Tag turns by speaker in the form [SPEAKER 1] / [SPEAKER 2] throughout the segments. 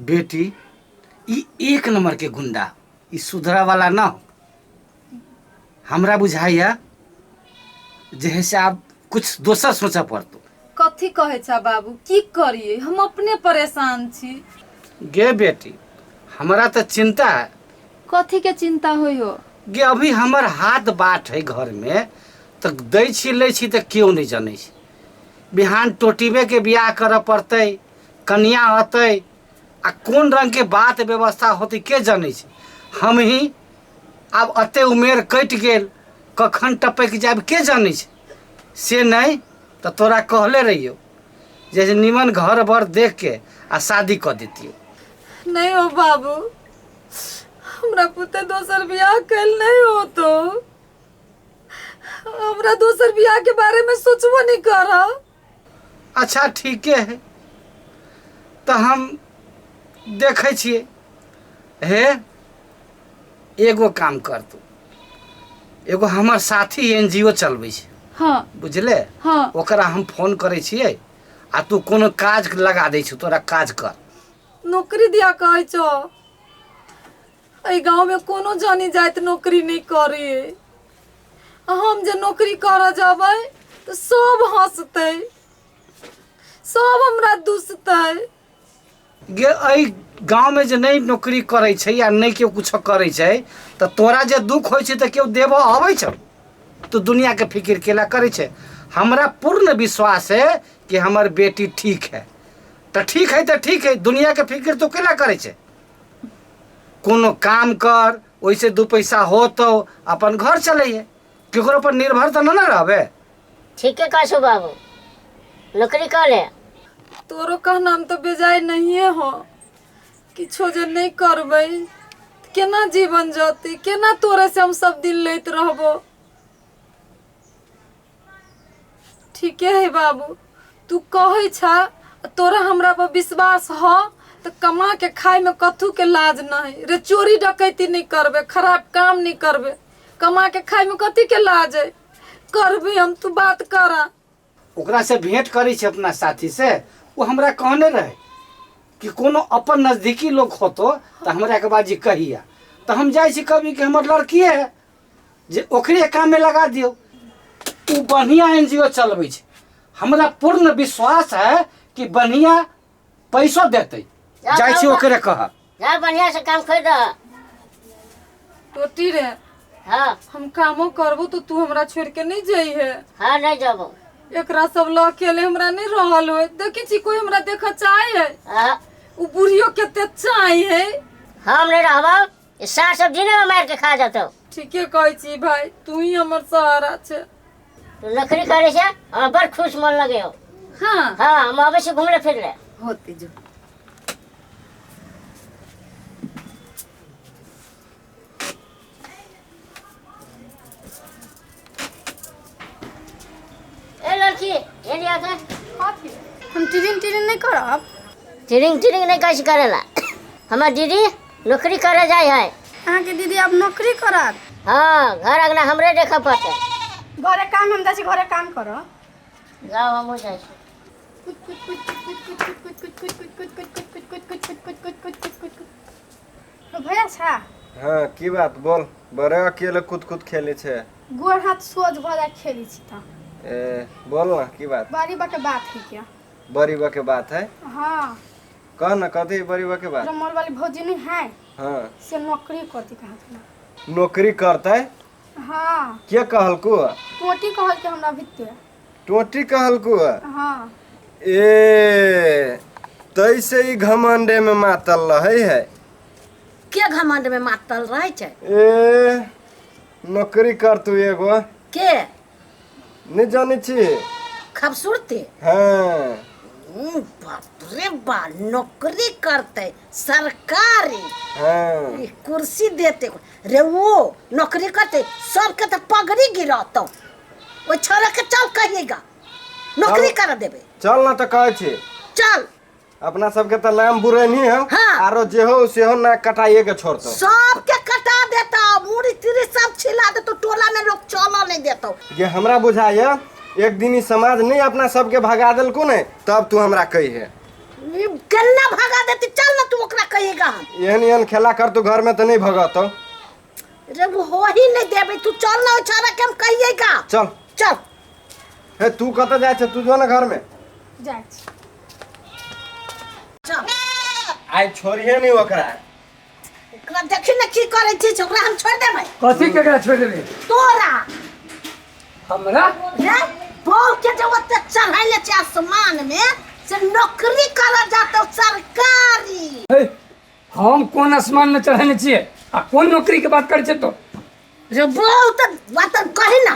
[SPEAKER 1] बेटी ई एक नंबर के गुंडा ई सुधरा वाला न हो। हमरा बुझाइया जे है से आब कुछ दोसर सोचऽ पड़तो।
[SPEAKER 2] कथी कहै छा बाबू, की करिए, हम अपने परेशान छी।
[SPEAKER 1] गे बेटी, हमरा तऽ चिंता है।
[SPEAKER 2] कथी के चिंता होई हो?
[SPEAKER 1] गे अभी हमर हाथ बाट है घर में, तऽ दै छी लै छी तऽ केओ नहि जनै छै। बिहान टोटीबे के बियाह करऽ पड़तै, कनिया अतै आ कोन रंग के बात व्यवस्था होतै के जनै छै। हम ही आब एते उमेर कटि गेल, कखन टपकि जायब के जनै छै। से नहि तऽ तोरा कहले रहियौ जे निमन घर बर देख के आ शादी कऽ देतियौ।
[SPEAKER 2] नहीं हो बाबू, हमरा पुते दोसर बियाह कैल नहीं होतो। हमरा दोसर बियाह के बारे में सोचबो नहीं कर।
[SPEAKER 1] अच्छा ठीके है, तऽ हम देखै छियै। हे एगो काम कर तू, एगो हमर साथी एन जी ओ चलबै छै।
[SPEAKER 2] हाँ।
[SPEAKER 1] बुझले?
[SPEAKER 2] हाँ।
[SPEAKER 1] ओकरा हम फोन करै छियै आ तू कोनो काज लगा दै छौ, तोरा काज कर।
[SPEAKER 2] नौकरी दिया कहै छौ? एहि गाँव में कोनो जानी जाइत नौकरी नहीं करे, आ हम जे नौकरी करऽ जेबै तऽ सब हंसतै, सब हमरा दुसतै।
[SPEAKER 1] गे एहि गाँवमे जे नहि नौकरी करै छै या नहि केओ किछो करै छै तऽ तोरा जे दुख होइ छै तऽ केओ देबऽ अबै छौ? तू दुनियाके फिकिर केला करै छै? हमरा पूर्ण विश्वास है कि हमर बेटी ठीक है तऽ ठीक है तऽ ठीक है, दुनियाके फिकिर तू केला करै छै? कोनो काम कर, ओहिसँ दू पैसा होतौ, अपन घर चलैहे, केकरो पर निर्भर तऽ नहि ने रहबे।
[SPEAKER 3] ठीके कहै छौ बाबू, नौकरी कर ले।
[SPEAKER 2] तोरो कहनाम तऽ बेजाय नहिए हो। किछो जे नहि करबै तऽ केना जीवन जतै? केना तोरे से हम सब दिन लैत रहबो? ठीके है बाबू, तू कहै छा, तोरा हमरा पर विश्वास हो तऽ कमा के खाय में कथू के लाज नहीं रे। चोरी डकैती नहीं करबे, खराब काम नहीं करबे, कमा के खाय में कथी के लाज है? करबे हम, तू बात करा।
[SPEAKER 1] ओकरा से भेंट करै छै अपना साथी से, ओ हमरा कहने रहे कि कोनो अपन नजदीकी लोग होतो तऽ हमरा के बाजी कहिया, तऽ हम जाइ छी कभी कि हमर लड़किए है जे ओकरे काम में लगा दियौ। ओ बढ़िया एन जी ओ चलबै छै, हमरा पूर्ण विश्वास है कि बढ़िया पैसो देतै। जाइ छी ओकरे कह।
[SPEAKER 3] जा बढ़िया से काम कर दह।
[SPEAKER 2] टोटी रे।
[SPEAKER 3] हाँ।
[SPEAKER 2] हम कामो करबो तो तू हमरा छोड़ के नहीं जाइ है?
[SPEAKER 3] हाँ, नहीं जाबो।
[SPEAKER 2] एकरा सब ल अकेले हमरा नहीं रहल हो। देखी छी कोई हमरा देखऽ चाहे है?
[SPEAKER 3] हाँ।
[SPEAKER 2] उ बुढ़ियो कते चाहे है।
[SPEAKER 3] हम नहीं रहबो, ई सार सब दिने में मार के खा जतौ।
[SPEAKER 2] ठीके कहै छी भाई, तू ही हमर सहारा छे।
[SPEAKER 3] तू नौकरी करे छे, हमरा बड़ खुश मन लगे हो।
[SPEAKER 2] हाँ।
[SPEAKER 3] हाँ, हम आबै छी घूमले फिरले।
[SPEAKER 2] होते जो।
[SPEAKER 3] ए लड़की, एने आ के।
[SPEAKER 4] हम टिरिंग टिरिंग नहीं करब।
[SPEAKER 3] टिरिंग टिरिंग नहीं कैसे करेला? हमर दीदी नौकरी करे जाय है।
[SPEAKER 4] अहाँके दीदी आब नौकरी करत?
[SPEAKER 3] हाँ, घर अंगना हमरे देखे पड़ते।
[SPEAKER 4] घरे काम हम जाइ छी, घरे काम करब।
[SPEAKER 3] जाओ, हमहूँ जाइ छी।
[SPEAKER 4] भैया छा?
[SPEAKER 5] हाँ, की बात बोल? बड़े अकेले कूद कूद खेले छे।
[SPEAKER 4] गोर हाथ सोझ भऽ जाय खेली छी तऽ।
[SPEAKER 5] ए बोल ना, की बात?
[SPEAKER 4] बड़ी बा के बात है क्या?
[SPEAKER 5] बड़ी बा के बात है?
[SPEAKER 4] हाँ।
[SPEAKER 5] कह ना, कथी बड़ी बा के बात?
[SPEAKER 4] रमोल वाली भौजी नहीं है?
[SPEAKER 5] हाँ।
[SPEAKER 4] से नौकरी करती कहाँ से?
[SPEAKER 5] नौकरी करते?
[SPEAKER 4] हाँ।
[SPEAKER 5] के कहलको?
[SPEAKER 4] टोटी कहल के हमरा भीतर।
[SPEAKER 5] टोटी कहलको?
[SPEAKER 4] हाँ।
[SPEAKER 5] ए तैसे ई घमंडे में मातल रहे है।
[SPEAKER 6] के घमंड में मातल रहे छै?
[SPEAKER 5] ए नौकरी कर तू एगो।
[SPEAKER 6] के?
[SPEAKER 5] नहीं जाने छी?
[SPEAKER 6] खूबसूरती?
[SPEAKER 5] हाँ।
[SPEAKER 6] बाप रे बा, नौकरी करते सरकारी।
[SPEAKER 5] हाँ।
[SPEAKER 6] ई कुर्सी देते रे, वो नौकरी करते सबके तो पगड़ी गिरतो। ओइ छोरा के चल कहिएगा नौकरी
[SPEAKER 5] चल।
[SPEAKER 6] कर देबे।
[SPEAKER 5] चल ना तो कहै छी।
[SPEAKER 6] चल।
[SPEAKER 5] अपना सबके तो नाम बुरे नहीं है।
[SPEAKER 6] हाँ।
[SPEAKER 5] आरो जे हो से हो ना कटाइए के छोड़तो।
[SPEAKER 6] सबके कटा देता, मुड़ी तिरी सब छिला देतो, टोला में लोग चलो नहीं देतो।
[SPEAKER 5] ये हमरा बुझाइए एक दिन ई समाज नहीं अपना सबके भगा देलको ने, तब तू हमरा कही है।
[SPEAKER 6] ई केना भगा देती? चल ना तू ओकरा कहिएगा हम।
[SPEAKER 5] एहन एहन खेला कर तू घर में तो नहीं भगतौ।
[SPEAKER 6] रे वो हो ही नहीं देबै, तू चल ना ओहि छौड़ा के हम कहिएगा।
[SPEAKER 5] चल
[SPEAKER 6] चल।
[SPEAKER 5] हे तू कतऽ जाइ छै, तू जो ना घर में।
[SPEAKER 4] जाइ छी।
[SPEAKER 6] चल।
[SPEAKER 5] आइ छोड़िहे नहीं ओकरा।
[SPEAKER 6] ओकरा देखी ने की करै छी, ओकरा हम छोड़ि देबै।
[SPEAKER 7] कथी केकरा छोड़ि देबै?
[SPEAKER 6] तोरा।
[SPEAKER 7] हमरा?
[SPEAKER 6] रे बहू के जे ओते चढ़ैले छै आसमान में से नौकरी करऽ जातौ सरकारी।
[SPEAKER 7] हे, हम कोन आसमान में चढ़ेने छियै आ कोन नौकरी के बात करै छै तो?
[SPEAKER 6] रे बहू तऽ बात कही ना।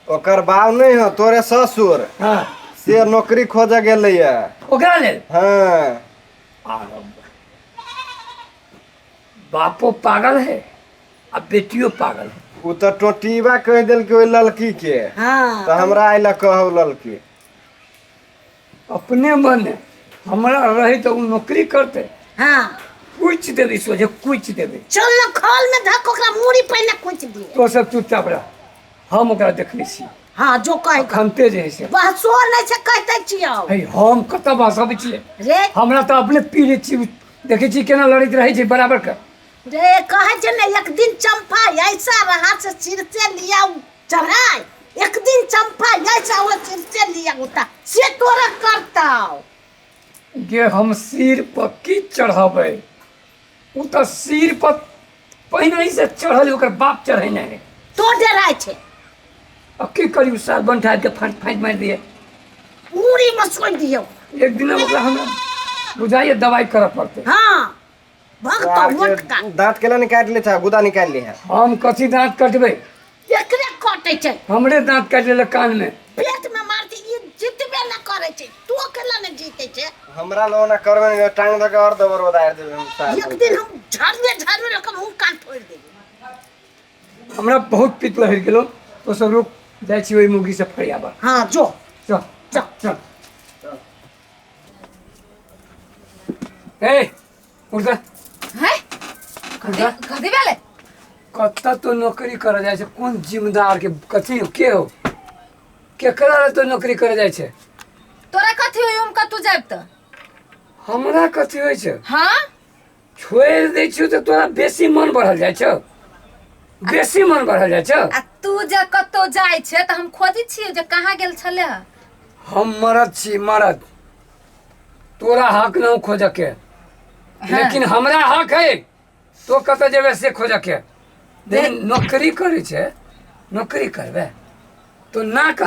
[SPEAKER 5] ओकर बाप नहीं हो तोरे ससुर।
[SPEAKER 7] हाँ।
[SPEAKER 5] से नौकरी खोजऽ गेलैया
[SPEAKER 7] ओकरा लेल?
[SPEAKER 5] हाँ।
[SPEAKER 7] बापो पागल है आ बेटियो पागल है।
[SPEAKER 5] उ तऽ टोटीबा कहि देलकै ओहि लड़की के।
[SPEAKER 6] हाँ।
[SPEAKER 5] तऽ हमरा आइला कहौ लड़की।
[SPEAKER 7] अपने मने हमरा रहे तऽ उ नौकरी करते।
[SPEAKER 6] हाँ।
[SPEAKER 7] कुछ देबै सोझे, कुछ देबै।
[SPEAKER 6] चल ना खोल में धक ओकरा मूड़ी पहिने कुछ दिए।
[SPEAKER 7] तो सब चुपचाप रह, हम ओकरा देखै छी।
[SPEAKER 6] हाँ जो कहे।
[SPEAKER 7] अखनते जे है से।
[SPEAKER 6] बहसो नहीं छै कहते छियौ।
[SPEAKER 7] हे हम कतऽ बहसबै छियै?
[SPEAKER 6] रे
[SPEAKER 7] हमरा तऽ अपने पीड़ित छी, देखै छी केना लड़ैत रहै छै बराबर के।
[SPEAKER 6] रे कहै छै ने एक दिन चंपा ऐसा रहा से सिर से लिया चढ़ाए, एक दिन चंपा ऐसा वो सिर से लिया उता से तोरा करतौ।
[SPEAKER 7] गे हम सिर पर की चढ़ाबै, उ तऽ सिर पर पहिने से चढ़ल ओकर बाप चढ़ेने है।
[SPEAKER 6] तो डराय छै।
[SPEAKER 7] अब की करियौ, साल बंठा के फाँट फाँट मारि दिए,
[SPEAKER 6] मूड़ी में सोइ दियौ।
[SPEAKER 7] एक दिन ओकरा हमरा बुझाइए दवाई करऽ पड़तै।
[SPEAKER 6] हाँ भगतो मोटका
[SPEAKER 5] दांत केला निकालि ले छै, गुदा निकालि ले है।
[SPEAKER 7] हम कथी दांत कटबै?
[SPEAKER 6] एकरे कटै छै।
[SPEAKER 7] हमरे दांत काटि लेलक कान में।
[SPEAKER 6] पेट में मारती ई जीतबे न करै छै, तू अकेला न जीते छै।
[SPEAKER 5] हमरा लो ना करबे न, टांग धऽ के और दबर उदारि देबै हम साल।
[SPEAKER 6] एक दिन हम झाड़ुए झाड़ुए रकम मुंह कान फोड़ि देबै।
[SPEAKER 7] हमरा बहुत पित्त लहरि गेलो, तो सब रुक जाइ छी ओहि मुगी से फरियाबऽ।
[SPEAKER 6] हाँ जो।
[SPEAKER 7] चल
[SPEAKER 6] चल
[SPEAKER 7] चल। ए उठ जा।
[SPEAKER 2] हैं? कथी भेलै?
[SPEAKER 7] कतऽ तो नौकरी करऽ जाइ छै, कोन जिम्मेदार के कथी के हो, केकरा लए तो नौकरी करऽ जाइ छै?
[SPEAKER 2] तोरा कथी होई हम कतौ जायब तऽ?
[SPEAKER 7] हमरा कथी होइ छै?
[SPEAKER 2] हाँ?
[SPEAKER 7] छोड़ि दै छियौ तऽ तोरा बेसी मन बढ़ल जाइ छौ, बेसी मन बढ़ल जाइ छौ।
[SPEAKER 2] आ तू जे कतौ जाइ छै तऽ हम खोजै छियौ जे कहाँ गेल छलै हँ।
[SPEAKER 7] हम मरद छी मरद, तोरा हक न खोजऽ के, लेकिन हमरा हक है तो कतऽ जेबै से खोजऽ के। लेकिन नौकरी करै छै, नौकरी करबै तो नाक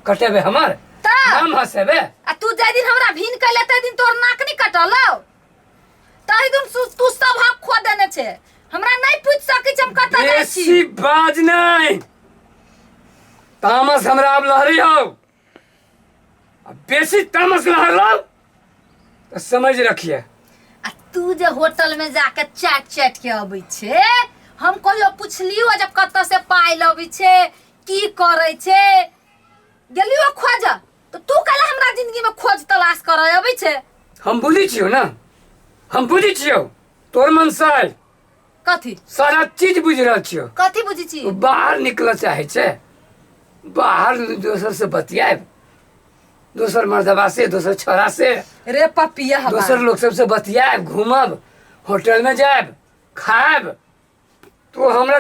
[SPEAKER 7] कटेबै हमर, नाम हँसेबै।
[SPEAKER 2] आ तू जाहि दिन हमरा भीन कैले ताहि दिन तोहर नाक नहि कटलौ, ताहि दिन तू सब हक खो देने छै। हमरा नहि पूछि सकै छै हम कतऽ जाइ छी।
[SPEAKER 7] बेसी बाज नहि, तामस हमरा आब लहरी हौ, आ बेसी तामस लहरलौ तऽ समझ रखिए।
[SPEAKER 2] आ तू जे होटल में जाके चाट चाट के अबै छै, हम कहियो पुछलियो जे कतऽ से पाइ लबै छै, की करै छै, गेलियो खोज तऽ तू काल्हि हमरा जिंदगी में खोज तलाश करऽ अबै छै?
[SPEAKER 7] हम बुझै छियौ ने, हम बुझै छियौ तोर मनसा है।
[SPEAKER 2] कथी?
[SPEAKER 7] सारा चीज बुझि रहल छियौ।
[SPEAKER 2] कथी बुझै छी?
[SPEAKER 7] तू बाहर निकलऽ चाहै छै, बाहर दोसर से बतियाब, दोसर मर्दबा से, दोसर छोरा से,
[SPEAKER 2] रे पपिया हवा।
[SPEAKER 7] दोसर लोग सबसे बतियाब, घूमब, होटल में जायब, खायब, तू हमरा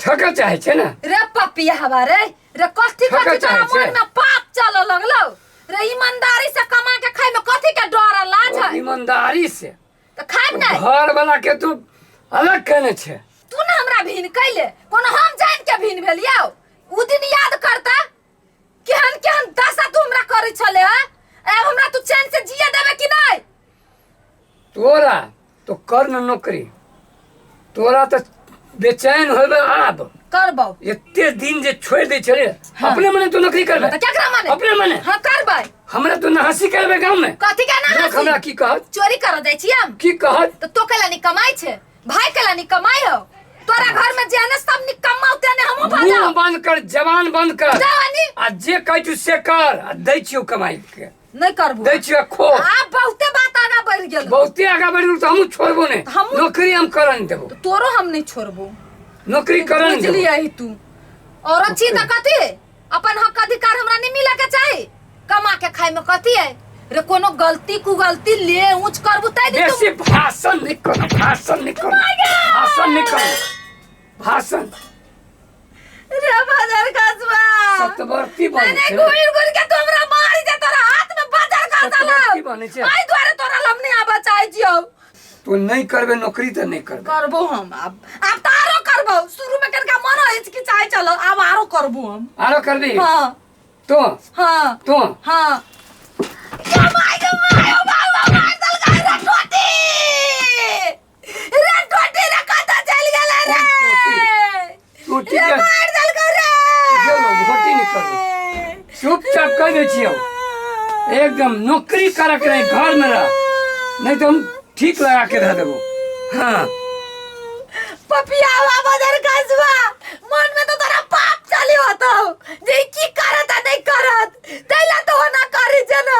[SPEAKER 7] ठकऽ चाहै छै ने?
[SPEAKER 2] रे पपिया हवा रे, रे कथी
[SPEAKER 7] ठकऽ
[SPEAKER 2] कथी तोरा
[SPEAKER 7] चाहै छै?
[SPEAKER 2] मन में पाप चलऽ लगलौ रे? ईमानदारी से कमा के खाय में कथी के डर आ लाज है?
[SPEAKER 7] ईमानदारी से
[SPEAKER 2] तऽ खायब नहि?
[SPEAKER 7] घर वाला के तू अलग केने छै।
[SPEAKER 2] तू ने हमरा भिन कैले, कोनो हम जान के भिन भेलियौ? उ दिन याद करता केहन केहन दशा तू हमरा करै छले हँ। आब हमरा तू चैन से जिए देबे कि नहि?
[SPEAKER 7] तोरा तो कर न नौकरी, तोरा तऽ बेचैन होबे आब।
[SPEAKER 2] करबौ।
[SPEAKER 7] एते दिन जे छोड़ि दै छले।
[SPEAKER 2] हाँ।
[SPEAKER 7] अपने मने तू नौकरी करबे?
[SPEAKER 2] तऽ केकरा माने?
[SPEAKER 7] अपने मने?
[SPEAKER 2] हाँ करबै।
[SPEAKER 7] हमरा तू नहासी करबे गाँव में?
[SPEAKER 2] कथी के
[SPEAKER 7] लोक
[SPEAKER 2] नहासी?
[SPEAKER 7] हमरा की कहत?
[SPEAKER 2] चोरी करऽ जाइ छी हम?
[SPEAKER 7] की कहत?
[SPEAKER 2] तऽ तो कैला नहीं कमाई छै, भाई कैला नहीं कमाई हो? तोरा घर में जेहने सब निकम्मा तेहने हमहूँ भऽ
[SPEAKER 7] मुंह
[SPEAKER 2] जाउ।
[SPEAKER 7] बंद कर, जबान बंद कर।
[SPEAKER 2] जवानी।
[SPEAKER 7] आ जे कहै छु से कर, आ दै छियौ कमाई के।
[SPEAKER 2] नहीं करबो।
[SPEAKER 7] दै छियौ खो।
[SPEAKER 2] आब बहुते बात आगा बढ़ि गेल।
[SPEAKER 7] बहुते आगा बढ़ि गेल तऽ हमहूँ छोड़बो नहि। नौकरी हम करऽ नहि देबो।
[SPEAKER 2] तोरो हम नहीं छोड़बो।
[SPEAKER 7] नौकरी करऽ नहि देबो।
[SPEAKER 2] बुझलियै तू औरत छी तऽ कथी अपन हक अधिकार हमरा नहीं मिले के चाही? कमा के खाय में कथी है? रे कोनो गलती कुगलती ले ऊंच करबू तै दिन
[SPEAKER 7] बेसी भाषण नहीं करो, भाषण नहीं करो, भाषण नहीं करो, भाषण।
[SPEAKER 2] रे बाजार कसबा
[SPEAKER 7] सतवर्ती
[SPEAKER 2] नहीं
[SPEAKER 7] बने
[SPEAKER 2] नहीं
[SPEAKER 7] छै।
[SPEAKER 2] घुर घुर के तू हमरा मारी दे, तोरा हाथ में बाजार का
[SPEAKER 7] सतवर्ती बने छै।
[SPEAKER 2] आई द्वारे तोरा लम नहीं आबा चाहे छियौ।
[SPEAKER 7] तू नहीं करबे नौकरी तो नहीं करबे।
[SPEAKER 2] करबो हम अब, अब तो आरो करबो। शुरू में कनका मन हिचकिचाइ चलो, अब आरो करबो हम।
[SPEAKER 7] आरो करबी?
[SPEAKER 2] हाँ।
[SPEAKER 7] तो?
[SPEAKER 2] हाँ।
[SPEAKER 7] तो?
[SPEAKER 2] हाँ। माय गे my, ओ बाबा मार दल गए रे टोटी। रे टोटी रे कत चल गेलै रे।
[SPEAKER 7] टोटी
[SPEAKER 2] रे
[SPEAKER 7] के
[SPEAKER 2] मार दल गए रे।
[SPEAKER 7] गेलो, घोटी नहीं करबो। चुपचाप कह दै छियौ, एकदम नौकरी करक रही, घर में रह, नहीं तो हम ठीक लगा के धऽ देबो। हाँ।
[SPEAKER 2] पपियावा बदर कसबा, मन में तो तोरा पाप चली होतो जे की करत आ नहीं करत, तैला तो होना करी जना।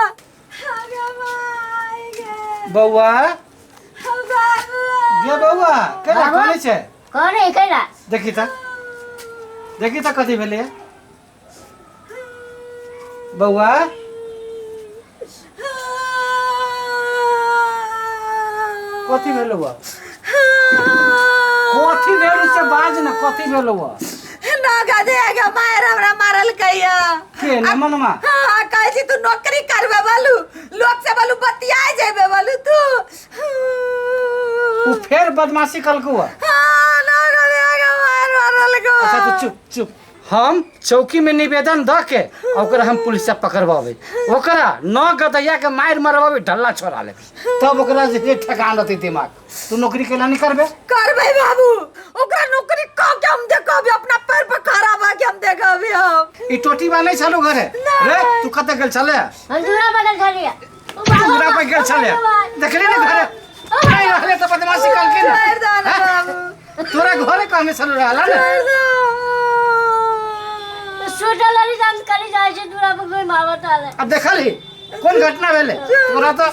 [SPEAKER 2] अरे माय गे।
[SPEAKER 1] बौआ।
[SPEAKER 2] बाबू।
[SPEAKER 1] गे बौआ, केना
[SPEAKER 3] बाबू?
[SPEAKER 1] करै छै?
[SPEAKER 3] कौन है कैला?
[SPEAKER 1] देखी त, देखी त कथी भेलै बौआ? कथी भेलौ बा? कथी भेलौ से बाज न, कथी भेलौ बा?
[SPEAKER 2] ना गदे गे मार हमरा मारल कहिया।
[SPEAKER 1] के नमनमा?
[SPEAKER 2] हाँ, कहै छी तू नौकरी करबे बोलू, लोक से बोलू बतियाय जेबे बोलू तू।
[SPEAKER 1] उ फेर बदमाशी कलकौ बा?
[SPEAKER 2] हाँ, ना गदे गे मार मारल गो।
[SPEAKER 1] अच्छा तो चुप चुप, हम चौकी में निवेदन द के ओकरा हम पुलिस से पकड़वाबे, ओकरा नौ गदैया के मार मरवाबे, ढल्ला छोड़ा लेबे, तब ओकरा जे ठेकान रहतै दिमाग। तू नौकरी केला नहीं करबे?
[SPEAKER 2] करबे बाबू, ओकरा नौकरी क के हम देखबे, अपना पैर पर खड़ा भ के हम देखबे हम।
[SPEAKER 1] ई टोटी बा नहीं छलो घरे रे? तू कत गेल छले?
[SPEAKER 3] हम दूरा पर गेल छलियै।
[SPEAKER 1] दूरा पर गेल छले? देखली ने घरे नहीं रहले तो बदमाशी करके ना।
[SPEAKER 2] छोड़ दो ना बाबू।
[SPEAKER 1] तोरा घरे कहने छलो रहला ने?
[SPEAKER 2] छोड़ दो।
[SPEAKER 3] सोचल रही हम करी जाइ छै दूरा पर कोई मारत आले।
[SPEAKER 1] अब देखलही कोन घटना भेलै तोरा? तो